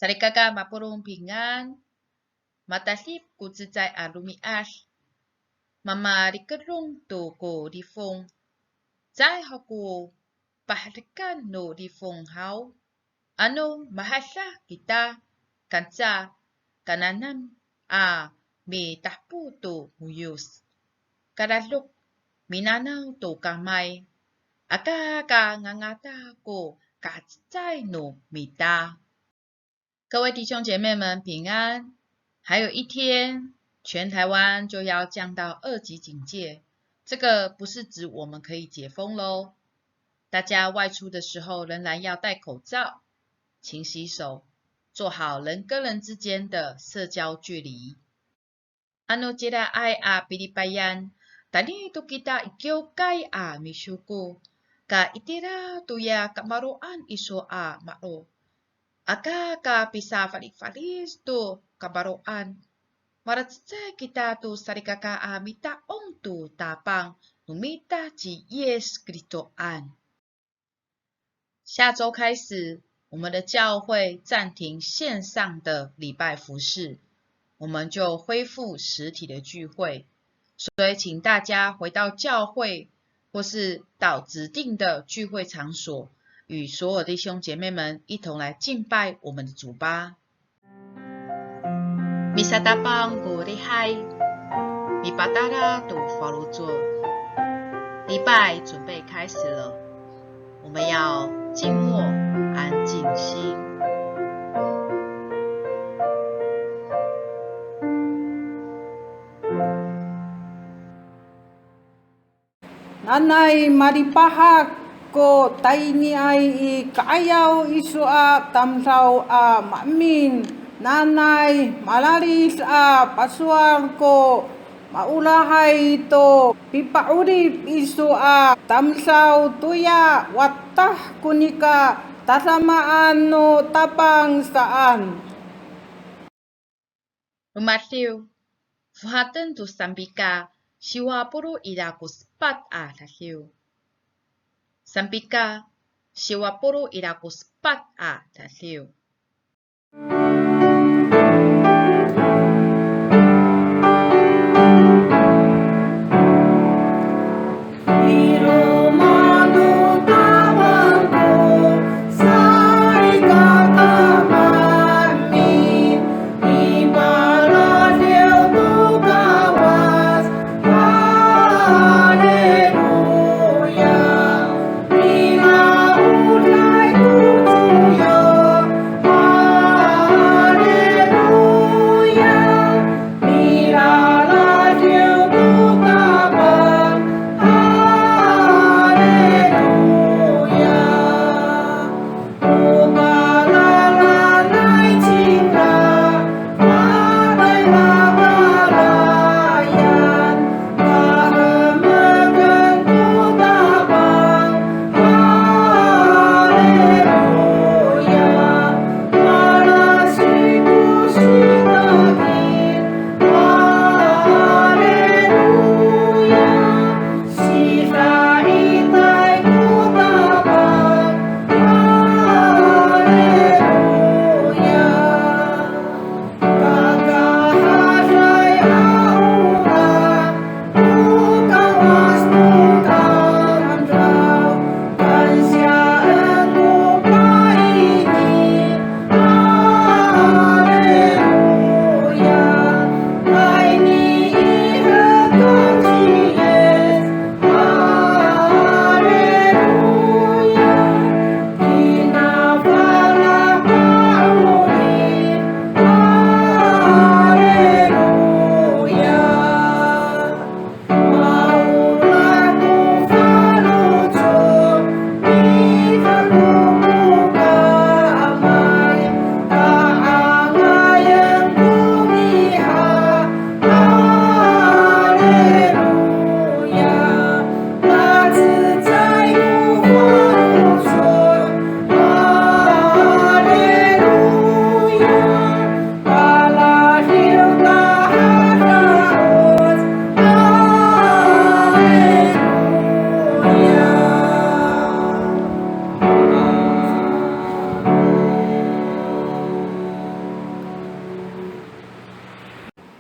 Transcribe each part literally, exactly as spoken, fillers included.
Salikaka mapolong pingan, matalip ko cecay a romi'ad, mamalikelong to ko lifong, caay ho ko paherekan no lifong haw. Ano mahadah kita, kanca kananam a mitahpo to ngoyos. Kaladok minanaw to kamay, aka ka ngangata ko kacecay no mita. 各位弟兄姐妹们平安。还有一天，全台湾就要降到二级警戒，这个不是指我们可以解封喽。大家外出的时候仍然要戴口罩、勤洗手，做好人跟人之间的社交距离。 Ano cilaay a pilipayan, tayni to kita i kiwkay a misiwko, ka itira toya kamaro'an iso a maro'. Aka ka pisafalifalic to kamaro'an, malacecay kita to salikaka a mita'ong to Tapang no mita ci Yis Kristoan. 下周开始，我们的教会暂停线上的礼拜服事，我们就恢复实体的聚会。所以，请大家回到教会，或是到指定的聚会场所，与所有弟兄姐妹们一同来敬拜我们的主吧。 Misatapang ko lihay, mipatala to faloco'. 礼拜准备开始了，我们要静默，安静心。 Nanay malipahak ko tayniay i ka'ayaw iso a tamdaw a maemin. Nanay mararid a pasowal ko maolahay to pipa'orip iso a tamdaw toya watah ko nika tadamaan no Tapang saan. Romadiw, fohaten to Sampika siwa polo' ira ko sepat a radiw. Sampika siwa polo' ira ko sepat a radiw.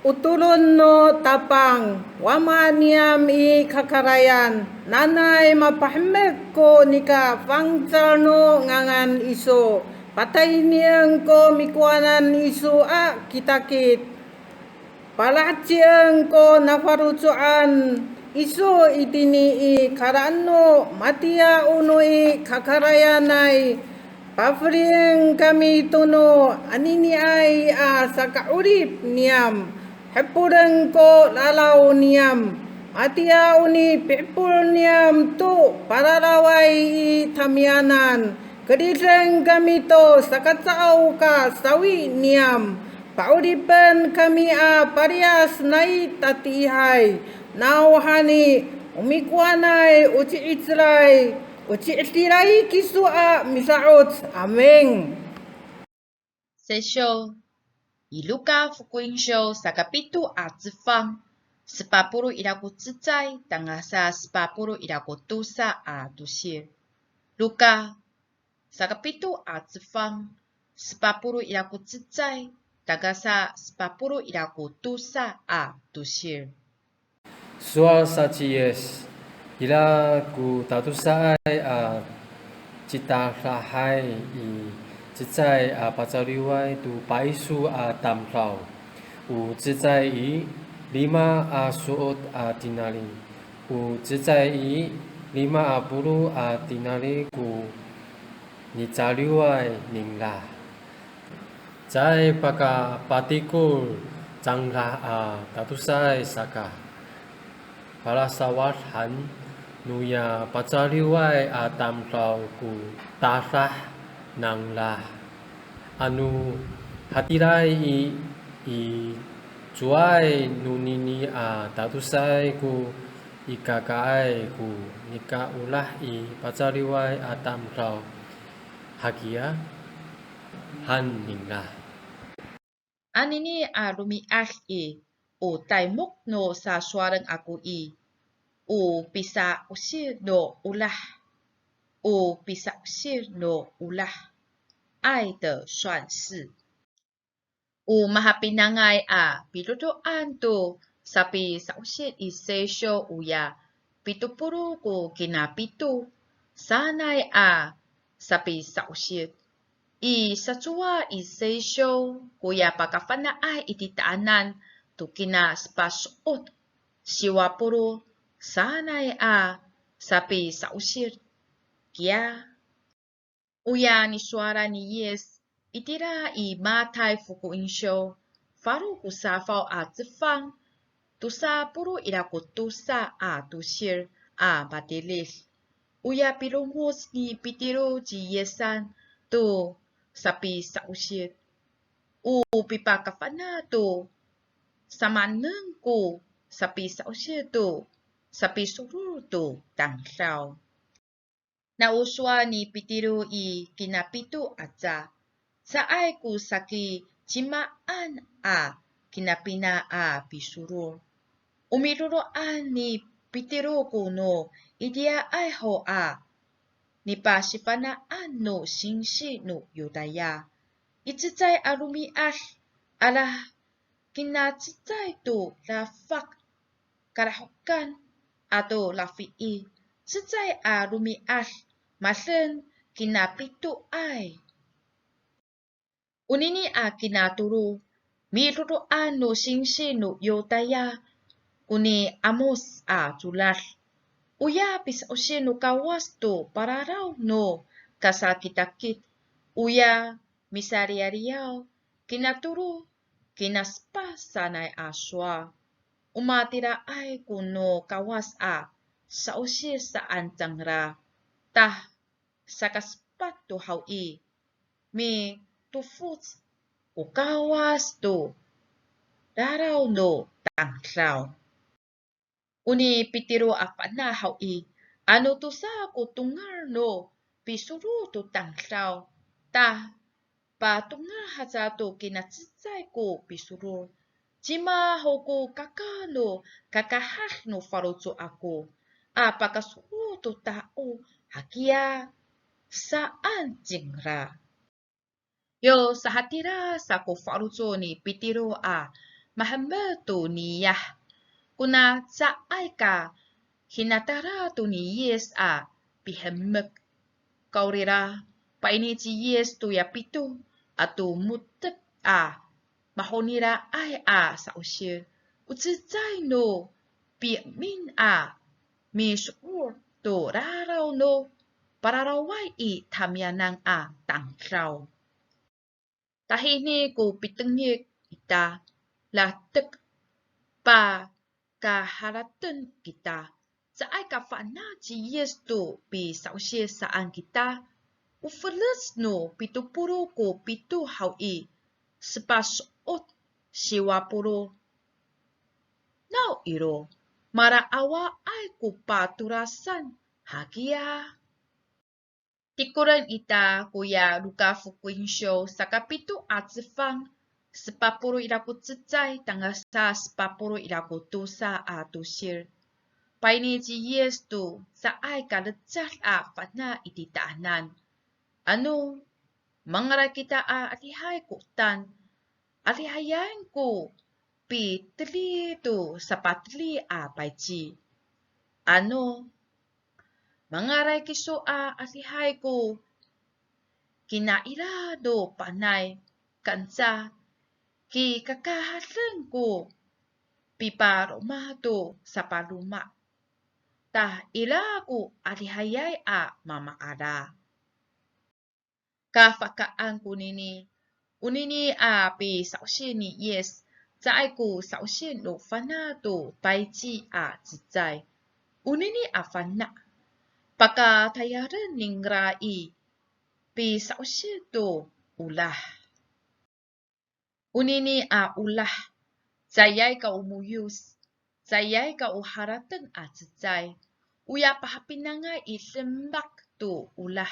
O tolon no Tapang, Wama niyam i kakarayan, nanay mapahemek ko nika fangcal no ngangan iso, pataynien ko mikowanan iso a kitakit. Palahecien ko nafaloco'an iso itini i kalaeno matiya o no i kakarayanay. Pafelien kami to no aniniay a saka'orip niyam. Hepolen ko lalaw niyam. Matiya o nipihepol niyam to pararaway i tamiyanan. Keriden kami to sakacaaw ka sawi niyam. Pa'oripen kami a paliyas nai tatiihay, nawhani o mikowanay, o ci'icelay, o ci'edilay kiso a mida'oc. Amin. Seysyo, i Luka Fokoinsyo sakapito a cefang, sepapolo' ira ko cecay tangasa sepapolo' ira ko tosa a tosil. Luka sakapito a cefang, sepapolo' ira ko cecay tangasa sepapolo' ira ko tosa a tosil. Sowal sa ci Yis, ira ko tatosaay a citadahay i cecay a pacaliway to payso a tamdaw. O cecay i, lima a so'ot a tinali. O cecay i, lima a polo' a tinali ko nicaliway ningra. Caay pakapatikol cangra a tatosaay saka, palasawad han noya pacaliway a tamdaw ko tadah nangra. Ano hatiraay i, i cowaay nonini a tatosaay ko ikakaay ko nika olah i pacaliway a tamdaw hakiya han ningra. Anini a romi'ad i, o taymok no sasowalen ako i, o pisa'osil no olah, o pisa'osil no olah, 爱的算式. O mahapinangay a pidoedoan to sapisa'osil i Seysyo oya pito polo' ko kinapito sanay a sapisa'osil. I sacowa i Seysyo koya pakafana'ay i titaanan to kina sepat so'ot siwa polo' sanay a sapisa'osil kiya. Oya nisowalan ni Yis itira i Matay Fokoinsyo falo ko safaw a cefang, tosa polo' ira ko tosa a tosil a matilid. Oya pilongoc ni Pitiro ci Yisan to sapisa'osil. O pipakafana' to samaanen ko sapisa'osil to sapisoror to tamdaw. Na o sowal ni Pitiro i kinapito aca, caay ko saki cimaan a kinapina a pisoror. O midoedoan ni Pitiro ko no itiyaay ho a nipasifana'an no singsi no Yotaya. I cecay a romi'ad, ala kinacecay to dafak kalahokan ato lafii, cecay a romi'ad, maden kinapitoay. Onini a kinatolo, midoedoan no singsi no Yotaya, koni Amos a codad. Oya pisa'osil no Kawas to pararaw no kasakitakit, oya misaliyaliyaw, kinatolo, kinasepat sanay a sowal. O matiraay ko no Kawas a sa'osil saan cangra, ta sakasepat to haw i, mitofoc ko Kawas to raraw no tamdaw. Oni Pitiro a fana' haw i, ano tosa ko tongal no pisoror to tamdaw, ta patongal haca to kinacecay ko pisoror. Cima ho ko kaka no kakahad no faloco' ako a pakasoror to tao hakiya, saan cingra. Yo sahatira sa ko faloco' ni Pitiro a mahemek to niyah. Kona caay ka hinatala to ni Yis a pihemek. Kawrira, paini ci Yis toya pito ato mo^tep a mahoniraay a sa'osi. O cecay no pi'emin a miso'ot to raraw no pararaway i tamiyanan a tamdaw. Tahini ko pitengil ita, latek pakaharateng kita. Caay ka fana' ci Yis to pisa'osi saan kita. O felec no pito polo' ko pito haw i, sepat so'ot siwa polo'. Nawiro, malaawaay ko patolasan hakiya. Tikolen ita koya Loka Fokoinsiw sakapito a cefang, sepat polo' ira ko cecay tangasa sepat polo' ira ko tosa a tosil. Paini ci Yis to caay ka lecad a fana' i titaanan. Ano mangalay kita a adihay ko etan, adihayen ko piteli to sapateli a payci. Ano mangalay kiso a adihay ko kinaira to panay, kanca kikakahaden ko piparoma to sapaloma. Ta ira ko adihayay a mamaala. Kafahkaan konini, onini a pisa'osi ni Yis, caay ko sa'osi no fana' to tayci a cecay. Onini a fana', pakatayalen ningra i pisa'osi to olah. Onini a olah, caayay ka o moyos, caayay ka o harateng a cecay, oya pahapinangay i demak to olah.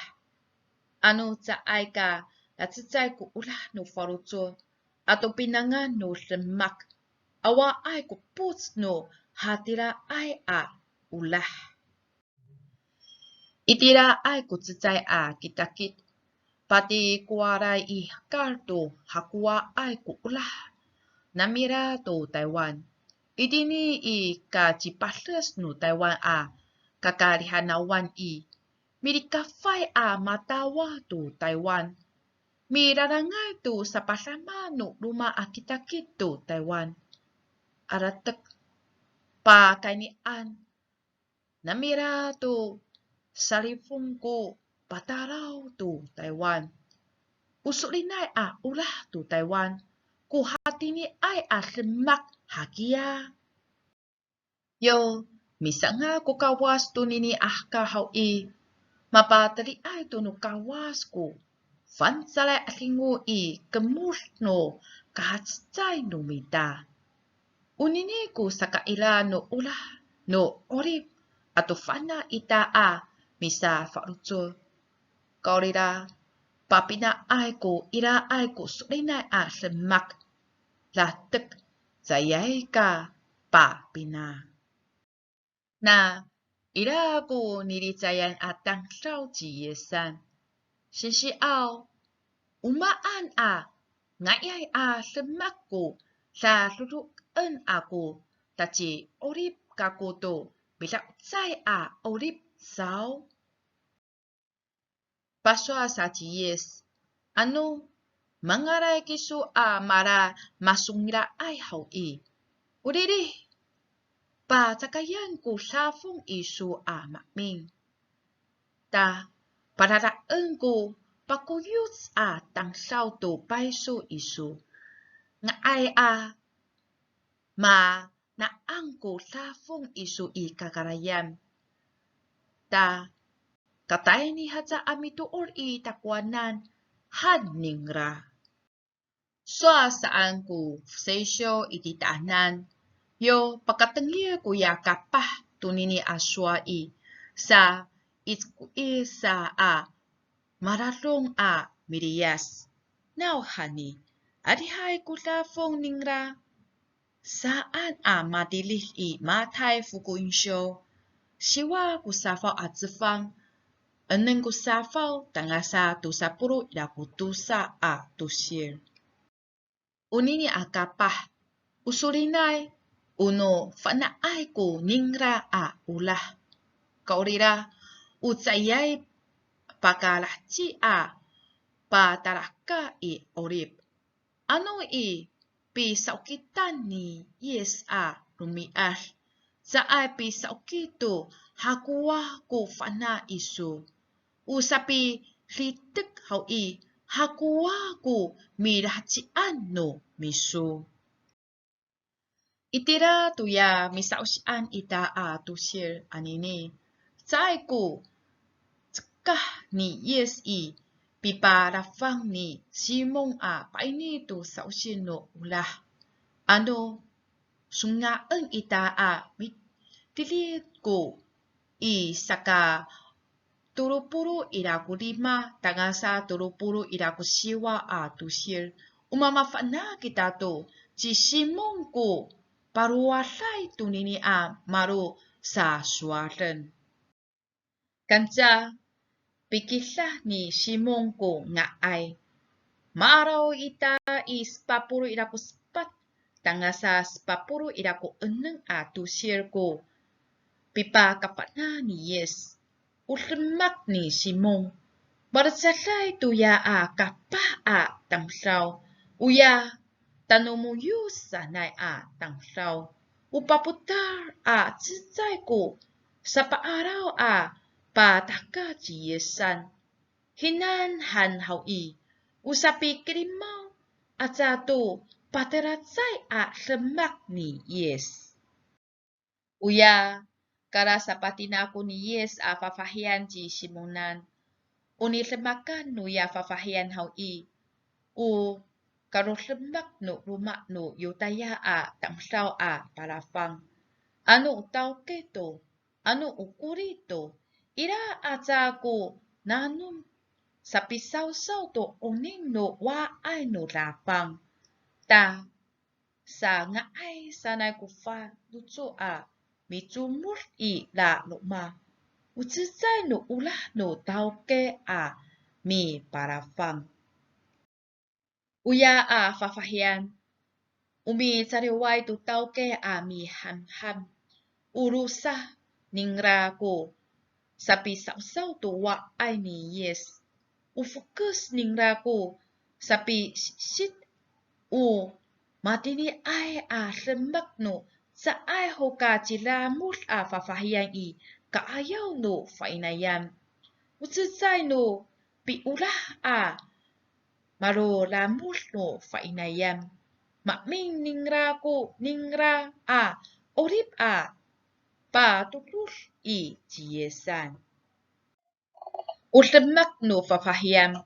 Ano caay ka lacecay ko olah no faloco', ato pinangan no demak, awaay ko epoc no hatiraay a olah. Itiraay ko cecay a kitakit, patikowaray i hekal to hakowaay ko olah nanira to Taywan. Itini i kacipades no Taywan a kakalihanawan i, milikafay a matawal to Taywan. Milalangay to sapadama no roma a kitakit to Taywan. Alatek, pakaynian nanira to salifong ko patalaw to Taywan. O so'elinay a olah to Taywan ko hatiniay a demak hakiya. Yo misanga' ko Kawas tonini a hekal haw i, mapateliay to no Kawas ko fangcalay 'adingo i kemod no kahacecay no mita. Onini ko sakaira no olah no 'orip ato fana' ita a misafaloco'. Kawrira, papinaay ko iraay ko so'elinay a demak, latek caayay ka papina. Na ira ko nilicayan a tamdaw ci Yisan. Singsiaw, o maan a nga'ayay a demak ko dadodoen ako taci'orip kako to mida'ocay a 'orip saw? Pasowal sa ci Yis, ano mangalay kiso a mala masongila'ay haw i, o riri, pacakayan ko dafong iso a maemin. Ta padadaen ko pakoyoc a tamdaw to payso iso. Nga'ay a ma na'ang ko dafong iso i kakarayan. Ta katayni haca a mitoor i takowanan han ningra. Sowal saan ko Fisaysiw i titaanan, yo pakatengil koya kapah tonini a sowal i, sa icokois sa a maradom a miliyas. Nawhani, adihay ko dafong ningra saan a matilid i Matay Fokoinsiw, siwa ko safaw a cefang, enem ko safaw tangasa tosa polo' ira ko tosa a tosil. Onini a kapah, O solinay, o no fana'ay ko ningra a olah. Kawrira, o caayay pakalaheci a patalahekal i 'orip. Ano i pisawkitan ni Yis a romi'ad, caay pisawkit to hakowa ko fana' iso. O sapilitek haw i, hakowa ko milahecian no miso. Itira toya misa'osian ita a tosil anini, caay ko cekah ni Yis i pipalafang ni Simon a paini to sa'osi no olah. Ano songila'en ita a mitilid ko i saka tolo polo' ira ko lima tangasa tolo polo' ira ko siwa a tosil. O mamafana' kita to ci Simon ko palowaday tonini a malo sasowalen. Kanca pikidah ni Simon ko nga'ay. Ma'araw ita i sepat polo' ira ko sepat tangasa sepat polo' ira ko enem a tosil ko pipakafana' ni Yis. O demak ni Simon, malecaday toya a kapah a tamdaw, oya tanomoyos sanay a tamdaw. O papotal a cecay ko sapa'araw a patahekal ci Yisan. Hinan han haw i, o sapikilimaw aca to patiracay a demak ni Yis. Oya, kalasapatinako ni Yis a fafahiyan ci Simonan. O nidemakan noya fafahiyan haw i, o kalodemak no loma' no Yotaya a tamdaw a palafang. Ano o tawki to, ano o koli to, ira aca ko nanom sapisawsaw to oning no wa'ay no dafang. Ta, sanga'ay sanay ko faloco' a micomod i laloma'. O cecay no olah no tawki a mipalafang. Oya a fafahiyan, o micaliway to tawki a mihamham. O losa ningra ko sapisawsaw to wa'ay ni Yis. O fokes ningra ko sapisit. O matiniay a demak no caay ho ka cilamod a fafahiyan i ka'ayaw no fainayan. O cecay no piolah a malolamod no fainayan. Maemin ningra ko ningra a 'orip a patorod i ci Yisan. O demak no fafahiyan.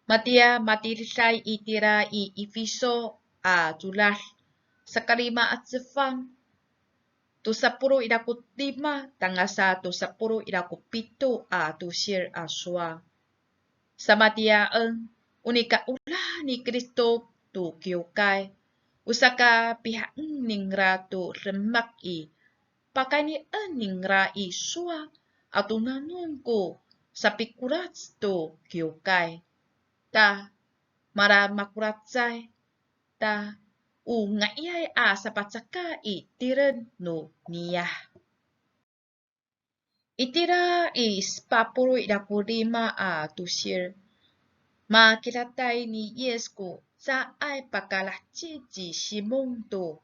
Matiya matiliday itira i Ifiso a codad, sakalima a cefang, tosa polo' ira ko lima tangasa tosa polo' ira ko pito a tosil a sowal. Samatiyaen, o nika olah ni Kristo to kiwkay, o sakapihaen ningra to demak i, pakaynien ningra i sowal ato nanom ko sapikolac to kiwkay. Ta, malamakolacay, ta, o nga'ayay a sapacakay i tireng no niyah. Itira i sepat polo' ira ko lima a tosil, makilatay ni Yis ko caay pakalaheci ci Simon to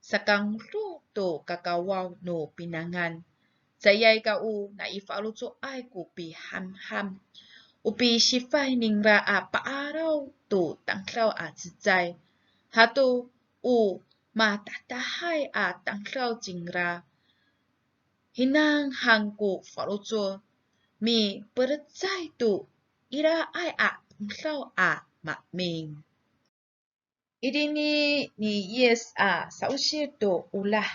sakangodo to kakawaw no pinangan. Caayay ka o nai faloco'ay ko pihamham. O pisifay ningra a pa'araw to tamdaw a cecay. Hato o matahtahay a tamdaw cingra. Hinang han ko faloco' mipelecay to iraay a tamdaw a maemin. Itini ni Yis a sa'osi to olah.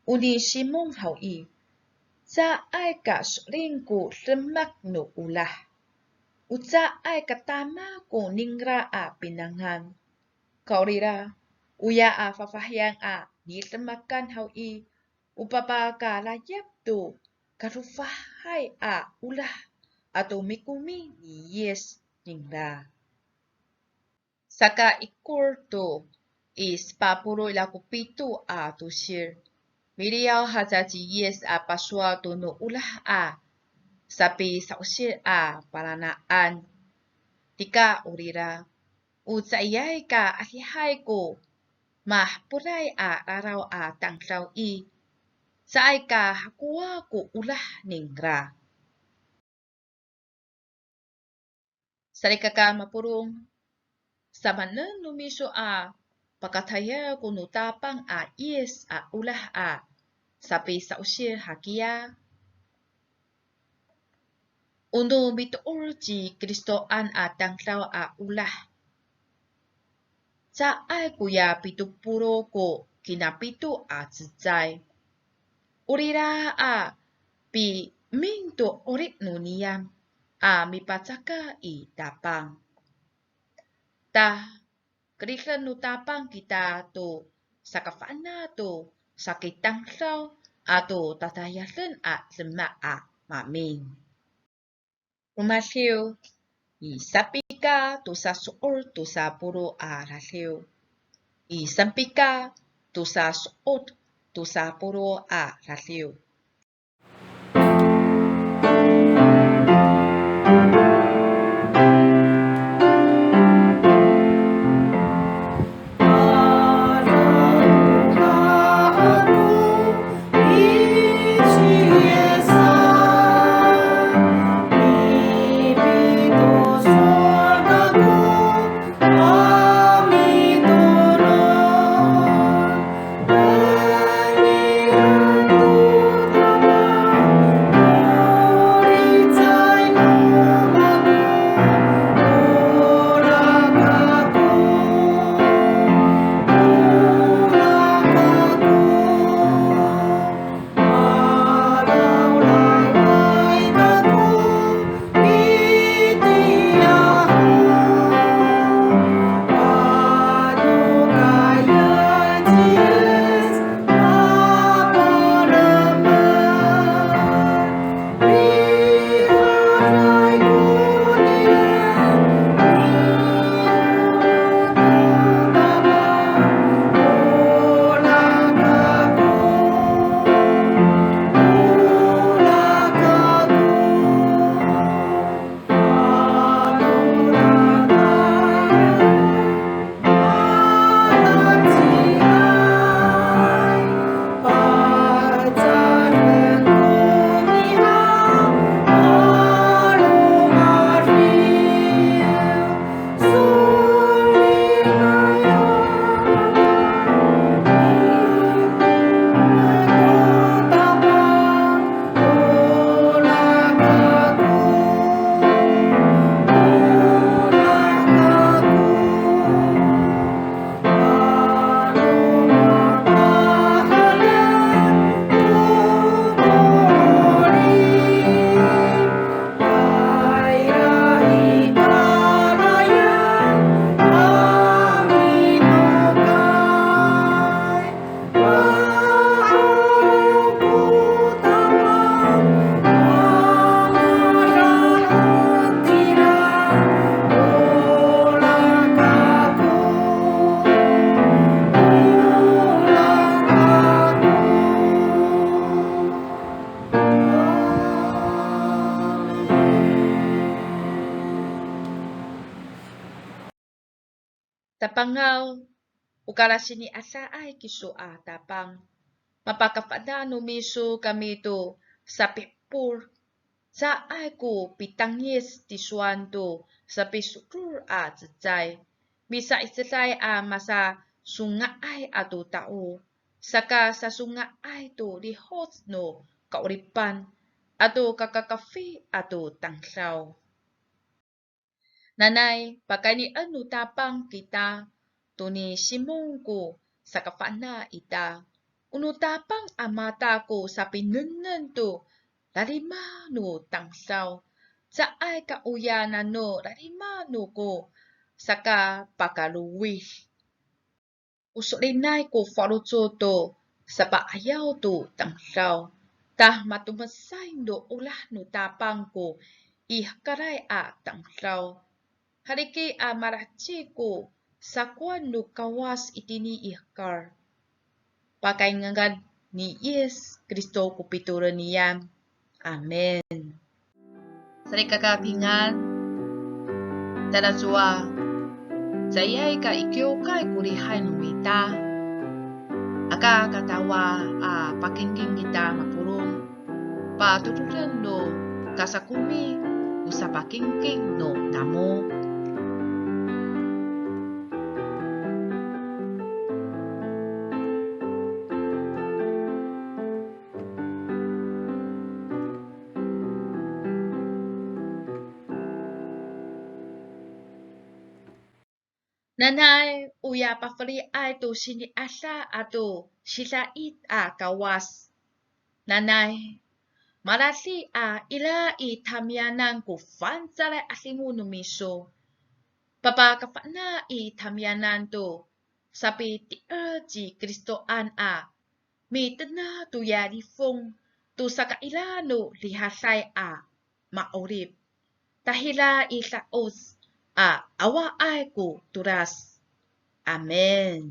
O ni Simon haw i, caay ka so'elin ko demak no olah. O caay ka tama ko ningra a pinangan. Kawrira, oya a fafahiyan a nidemakan haw i, o papakalayap to kadofahay a olah ato mikomi ni Yis ningra. Saka ikor to i sepat polo' ira ko pito a tosil. Miliyaw haca ci Yis a pasowal to no olah a sapisa'osil a palana'an. Nika orira, o caayay ka adihay ko maheporay a raraw a tamdaw i, caay ka hakowa ko olah ningra. Salikaka mapolong, samaanen no miso a pakatayal ko no Tapang a Yis a olah a sapisa'osil hakiya? O no mitoor ci Kristoan a tamdaw a olah, caay koya pito polo' ko kinapito a cecay. Orira a pimin to 'orip no niyam a mipacakat i Tapang. Ta keriden no Tapang kita to sakafana' to saki tamdaw ato tatayaden a demak a maemin. Romadiw, i sapika tosa so'ot tosa polo' a radiw. I sapika tosa so'ot tosa polo' a radiw. Tapangaw, o kalasini'adaay kiso a Tapang. Mapakafana' no miso kami to sapihepol, caay ko pitangic tisowan to sapisoror a cecay. Misa'icelay a masasonga'ay ato tao, sakasasonga'ay to lihoc no ka'oripan ato kakakafit ato tamdaw. Nanay, pakaynien no Tapang kita to ni Simon ko sakafana' ita. O no Tapang a mata ko sapinengneng to lalima no tamdaw, caay ka oya nano lalima no ko sakapakalowid. O so'elinay ko faloco' to sapa'ayaw to tamdaw, ta matomesay no olah no Tapang ko i hekalay a tamdaw. Haliki a malaheci ko sakowan no Kawas itini i hekal. Pakayngangan ni Yis Kristo ko pitolon niyam. Amin. Salikaka pingan, tada cowa caay ka i kiwkay ko lihay no mita. Aka katawa a pakingking kita mapolong, patoroden no kasakomi ko sapakingking no namo. Nanay oya pafeliay to sini'ada ato sida'it a Kawas. Nanay, malali a ira i tamiyanan ko fangcalay 'Adingo no miso. Papakafana' i tamiyanan to sapiti'er ci Kristoan a mitena' toya lifong to sakaira no rihaday a ma'orip. Tahira i da'oc a awaay ko tolas. Amin.